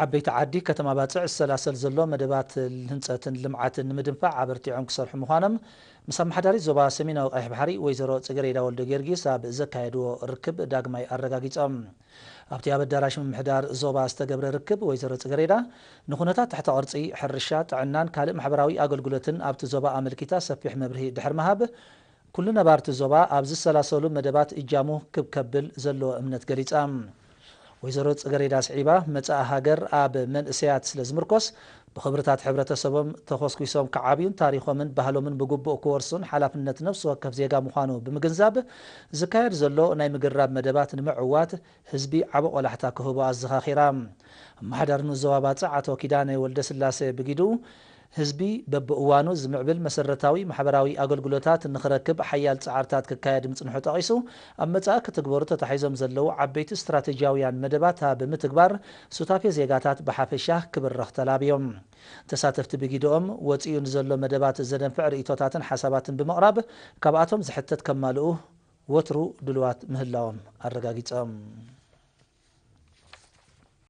ዓበይቲ ዓዲ ከተማ ባጽዕ ዝሰላሰል ዘሎ መደባት ህንጸትን ልምዓትን ንምድንፋዕ ኣበርቲዖም ክሰርሑ ምዃኖም ምስ ኣመሓዳሪት ዞባ ሰሜናዊ ቀይሕ ባሕሪ ወይዘሮ ጽገሬዳ ወልደ ጊዮርጊስ ኣብ ዘካየድዎ ርክብ ዳግማይ ኣረጋጊጾም። ኣብቲ ኣብ ኣዳራሽ ምምሕዳር ዞባ ዝተገብረ ርክብ ወይዘሮ ጽገሬዳ ንኹነታት ትሕተ ቅርጺ፣ ሕርሻ፣ ጥዕናን ካልእ ማሕበራዊ ኣገልግሎትን ኣብቲ ዞባ ኣመልኪታ ሰፊሕ መብርሂ ድሕሪ ምሃብ፣ ኩሉ ነባርቲ ዞባ ኣብ ዝሰላሰሉ መደባት እጃሙ ክብ ከብል ዘለዎ እምነት ገሊጻ። ወይዘሮ ጽገሬዳ ስዒባ፣ መጻኢ ሃገር ኣብ መንእሰያት ስለ ዝምርኮስ፣ ብኽብርታት ሕብረተሰቦም ተኾስኲሶም ክዓብዩን ታሪኾምን ባህሎምን ብግቡእ ክወርሱን ሓላፍነት ነፍሲ ወከፍ ዜጋ ምዃኑ ብምግንዛብ፣ ዝካየድ ዘሎ ናይ ምግራብ መደባት ንምዕዋት ህዝቢ ዓቢ ቆላሕታ ክህቦ ኣዘኻኺራ። ኣመሓዳሪ ንዞባ ባጽዕ ኣቶ ኪዳነ ወልደስላሴ ብጊዱ፣ ህዝቢ በብእዋኑ ዝምዕብል መሰረታዊ ማሕበራዊ ኣገልግሎታት ንኽረክብ ሓያል ጻዕርታት ክካየድ ምጽንሑ ጠቒሱ፣ ኣብ መጻኢ ክትግበሩ ተታሒዞም ዘለዉ ዓበይቲ ስትራቴጂያውያን መደባት ብምትግባር ሱታፌ ዜጋታት ብሓፈሻ ክብርኽ ተላብዮም። ተሳተፍቲ ብጊድኦም ወጺኡ ንዘሎ መደባት ዘደንፍዕ ርእይቶታትን ሓሳባትን ብምቕራብ ካብኣቶም ዝሕተት ከማልኡ ወትሩ ድሉዋት ምህላዎም ኣረጋጊጾም።